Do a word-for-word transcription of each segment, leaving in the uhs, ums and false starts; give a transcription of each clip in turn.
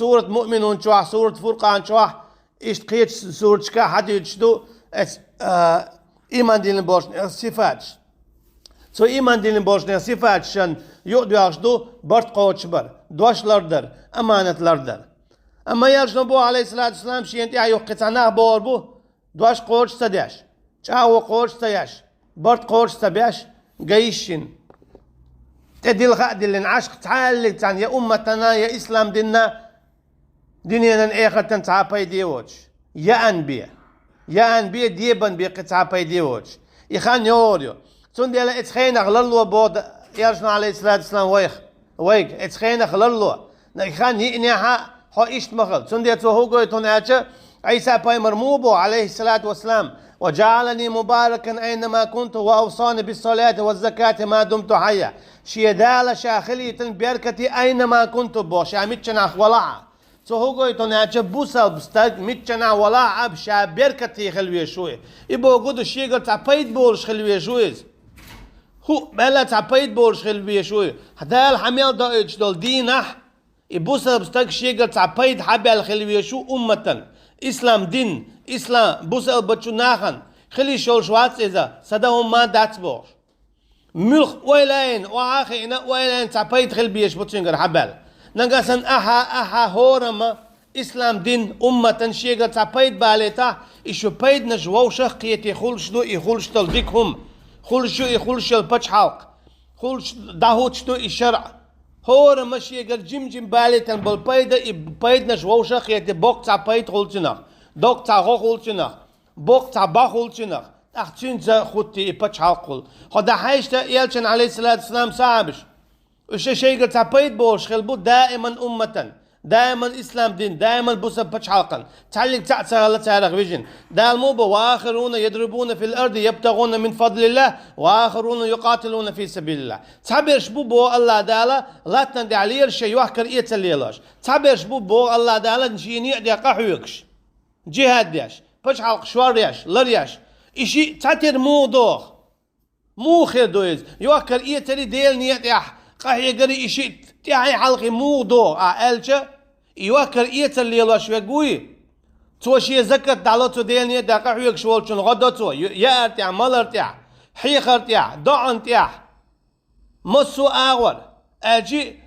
Сурат Муъминун чохь, сурат Фуркъан чохь, иштта кхечу сураташка хьадуьйцуш ду эс, а, иман диллина болчу сифаташ. Цу иман диллина болчу сифаташан юкъадоьлхуш ду барт кхочушбар, дош лардар, аманат лардар. Амма элчано боху, алейхиссалату вассалам, шена тӀехь юха кхин цхьа нах богӀур бу, дош кхочуш ца деш, чӀагӀо кхочуш ца еш, барт кхочуш ца беш, ган йиш йина, тӀе дилха а диллина, Ӏашка цхьа аьллиг царна я умматана, я ислам динна, диненан эхартан цхьа а пайде воцуш, яан бе, яан бе, дебан бе кхин цхьа а пайде воцуш. И хан йогӀур ю. Цундела эцу хенах ларло боху элчано, алейхиссалату вассалам, вайх, вайга, эцу хенах ларло. Нагахь хан йиънехьа хьо иштта ма хила. Цундела цо хӀун гойту хьуна аьлча, Ӏийса пайхамар муха боху, алейхиссалату вассалам: «Ва джаалани мубаракан айнама кунту, ва авсани биссалати ва закати ма думту хьайя». Шен Дала ша хилийтина беркате айнама кунту боху, ша миччанахь валахь а. Цо хӀун гойту хьуна аьлча, бусалба стаг миччанахь валахь а, ша беркате хила везаш ву и. И боху ду, шегара цхьа пайда болуш хила везаш ву иза. ХӀуъ баьлла цхьа пайда болуш хила везаш ву и. Дала хьан мел доуьйтуш долу дийнахь, и бусалба стаг шегара цхьа пайда хьабаьлла хила везаш ву умматан, ислам дин, ислам бусалбачу нахана, хила йиш йолуш вац иза, сан дан хӀумма дац бохуш. Муьлх ойла а йина, охьа а хиъна, ойла а йина цхьа пайда хила безаш бу цуьнгара хьабаьлла. Нагахь санна ахьа, ахьа хӀорамма ислам дин умматан шегара цхьа пайда балийтахь, и шу пайданаш вовшах а кхетий хуьлуш ду, и хуьлуш долу дика хӀума, хуьлуш ю и хуьлуш йолу пачхьалкх, хуьлуш дӀахӀуттуш ду и шарӀ. ХӀорамма шегара жим-жим балийтина болу пайда, и пайданаш вовшах а кхетий, боккха цхьа пайда хуьлу цунах, доккха цхьа гӀо хуьлу цунах, боккха цхьа бохь хуьлу цунах, тӀаккха цуьнца хӀуттий и пачхьалкх хуьлу. Хьо дӀахьаьжча, элчан, алейхиссалату вассалам, сахьабаш, уьш шайгара цхьа пайда болуш хила бу даиман умматан, даиман ислам дин, даиман бусалба пачхьалкхан. Цхьаьллиг цхьаъ ца хилла царах вижина. Дала муха бо: «Ва ахируна ядрибуна фил арди ябтагуна мин фадлиллах, ва ахируна юкъатилуна фи сабилиллах». Цхьаберш бу, боху Аллах Дала, латтана тӀехь лелаш шайн йохкар эцар лелош. Цхьаберш бу, боху Аллах Дала, шен некъа тӀе къахьоьгуш, джихад деш, пачхьалкх шор еш, лар еш. И шиъ цхьатера муха доху? Муха хир ду иза? Йохкар эцари, Делан некъа тӀехь къахьегари, и шиъ тӀаьхьий хьалхий муха доху ахь аьлча, и йохкар эцар лелош верг вуй? Цо шен закат дӀало, цо Делан некъа тӀехь къахьоьгуш волчунна гӀо до цо, ю-, яар тӀехь, малар тӀехь, хьехар тӀехь, доӀан тӀехь, массо а агӀор. Аьлчи,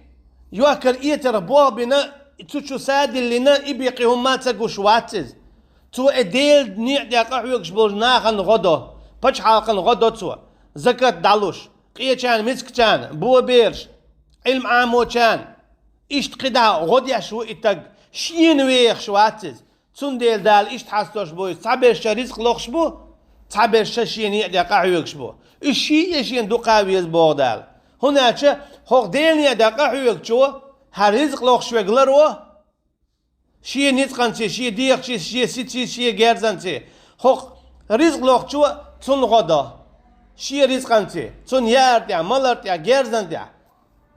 йохкар эцарх болх бина, цу чу са диллина, и бекхи хӀумма ца гуш вац иза. Цо и Делан некъа тӀехь къахьоьгуш болчу нахана гӀо до, пачхьалкхана гӀо до цо, закат дӀалуш, къечарна, мискачарна, бобераш, Ӏилма Ӏамочарна. Иштта кхидӀа гӀо деш ву и стаг, шена вехаш вац иза. Цундела Дала иштта хьастош бу иза: цхьаберш ша ризкъ лохуш бу, цхьаберш ша шен некъа тӀе къахьоьгуш бу. Уьш шиъ а шена дукха веза, боху Дала. ХӀунда аьлча хӀокху Делан некъа тӀе къахьоьгучо, хӀара ризкъ лохуш верг ларво, шен ницкъанций, шен дегӀаций, шен сиций, шен герзанций, хӀокху ризкъ лохучо цунна гӀо до. Шен ризкъанций, цунна яар тӀехь, малар тӀехь, герзан тӀехь.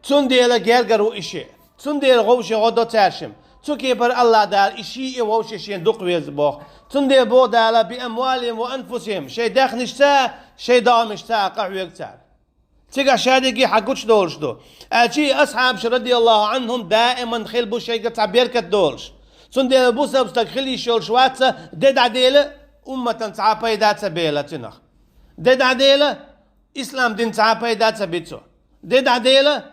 Цундела гергара ву и шиъ. Цундела вовшийн гӀо до цаьршимма. Цу кепара Аллах Дала и шиъ а вовшийн шена дукха веза боху. Цундела боху Дала: «Би амвалихим ва анфусихим», шайн даьхнашца а, шайн догӀмашца а къахьоьгу цара. Цигахь шадерриге хьан гучудолуш ду. Аьлчи, асхьабаш, радияллаху Ӏанхум, даиман хила бу шайгара цхьа беркат долуш. Цундела бусалба стаг хила йиш йолуш вац, де дӀадела, умматан цхьа а пайда ца бела цуьнах. Де дӀадела, ислам дин цхьа а пайда ца би цо. Де дӀадела,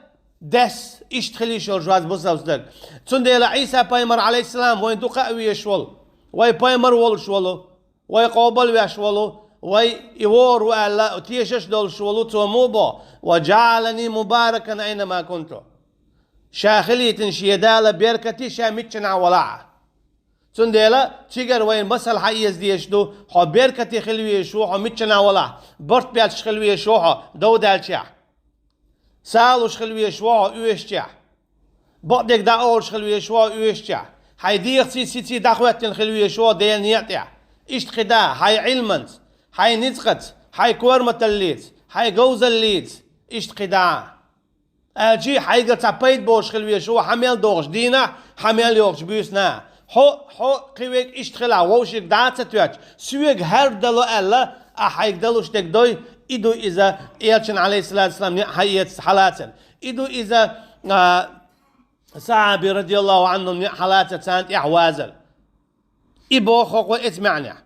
дес, иштта хила йиш йолуш вац бусалба стаг. Цундела Ӏийса пайхамар, алейхиссалам, вайн дукха а везаш волу, вай пайхамар волуш волу, вай къобалвеш волу, вай и вогӀур ву аьлла тешаш долуш волу, цо муха бо: «Ва джаалани мубаракан айнама кунту». Ша хилийтина шен Дала беркате ша миччанахь валахь а. Цундела цигара вайна масал хьаэца дезаш ду: хьо беркате хила везаш ву, хьо миччанахь валахь, барт бетташ хила везаш ву хьо дов даьллачехь, салуш хила везаш ву хьо оьшучехь, бакъдерг дӀаолуш хила везаш ву хьо оьшучехь, хьайн дегӀаций, сиций дӀахӀоьттина хила везаш ву хьо Делан некъа тӀехь. Иштта кхидӀа хьайн Ӏилманца, хьайн ницкъаца, хьайн корматаллица, хьайн говзаллица, иштта кхидӀа. Аьлчи, хьайгара цхьа пайда болуш хила везаш ву хьан мел догӀучу дийнахь, хьан мел йогӀучу буьйсанна. Хьо, хьо кхин верг иштта хилахь, вовшех дӀа а ца тоьттуш, соьга хӀара дало аьлла, ахь хьайга далуш дерг дой, и ду иза, элчан, алейхиссалату вассалам, неӀ хьаэца хьалацар. И ду иза, а, сахьаби, радияллаху Ӏанхум, ниӀ хьалаца царна тӀехьа вазар. И боху хӀокхо эца маьӀнехь.